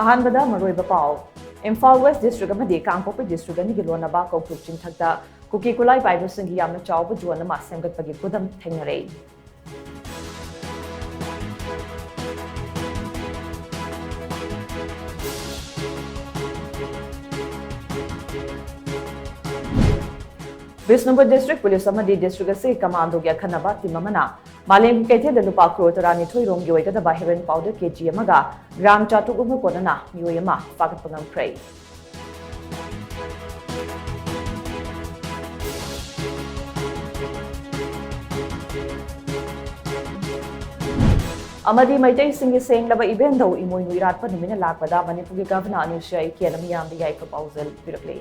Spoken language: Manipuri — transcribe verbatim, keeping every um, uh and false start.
ꯑꯍꯥꯟꯕꯗ ꯃꯔꯨꯑꯣꯏꯕ ꯄꯥꯎ꯫ ꯏꯝꯐꯥꯜ ꯋꯦꯁ ꯗꯤꯁꯇ꯭ꯔꯤꯛ ꯑꯃꯗꯤ ꯀꯥꯡꯄꯣꯛꯄꯤ ꯗꯤꯁꯇ꯭ꯔꯤꯛ ꯑꯅꯤꯒꯤ ꯂꯣꯟꯅꯕ ꯀꯧꯇ꯭ꯔꯨꯛ ꯆꯤꯡꯊꯛꯇ ꯀꯨꯀꯤ ꯈꯨꯠꯂꯥꯏ ꯄꯥꯏꯕꯁꯤꯡꯒꯤ ꯌꯥꯝꯅ ꯆꯥꯎꯕ ꯖꯣꯟ ꯑꯃ ꯁꯦꯝꯒꯠꯄꯒꯤ ꯈꯨꯗꯝ ꯊꯦꯡꯅꯔꯦ꯫ ꯕꯤꯁꯅꯨꯄꯨꯔ ꯗꯤꯁꯇ꯭ꯔꯤꯛ ꯄꯨꯂꯤꯁ ꯑꯃꯗꯤ ꯗꯤꯁꯇ꯭ꯔꯤꯛ ꯑꯁꯤꯒꯤ ꯀꯃꯥꯟꯗꯣꯒꯤ ꯑꯈꯟꯅꯕ ꯇꯤꯝ ꯑꯃꯅ ꯃꯥꯂꯦꯝꯒꯤ ꯀꯩꯊꯦꯜꯗ ꯂꯨꯄꯥ ꯀ꯭ꯔꯣꯔ ꯇꯔꯥꯅꯤꯊꯣꯏ ꯔꯣꯝꯒꯤ ꯑꯣꯏꯒꯗꯕ ꯍꯦꯔꯣꯏꯟ ꯄꯥꯎꯗꯔ ꯀꯦꯖꯤ ꯑꯃꯒ ꯒ꯭ꯔꯥꯝ ꯆꯥꯇ꯭ꯔꯨꯛ ꯑꯃ ꯀꯣꯟꯅꯅ ꯃꯤꯑꯣꯏ ꯑꯃ ꯐꯥꯒꯠꯄ ꯉꯝꯈ꯭ꯔꯦ꯫ ꯑꯃꯗꯤ ꯃꯩꯇꯩꯁꯤꯡꯒꯤ ꯁꯦꯡꯂꯕ ꯏꯕꯦꯟꯗꯧ ꯏꯃꯣꯏꯅꯨ ꯏꯔꯥꯠꯄ ꯅꯨꯃꯤꯠꯅ ꯂꯥꯛꯄꯗ ꯃꯅꯤꯄꯨꯔꯒꯤ ꯒꯚꯔꯅꯔ ꯑꯅꯨꯁꯨꯏꯌꯥ ꯎꯏꯀꯦꯟꯅ ꯃꯤꯌꯥꯝꯗ ꯌꯥꯏꯐ ꯄꯥꯎꯖꯦꯜ ꯄꯤꯔꯛꯂꯤ꯫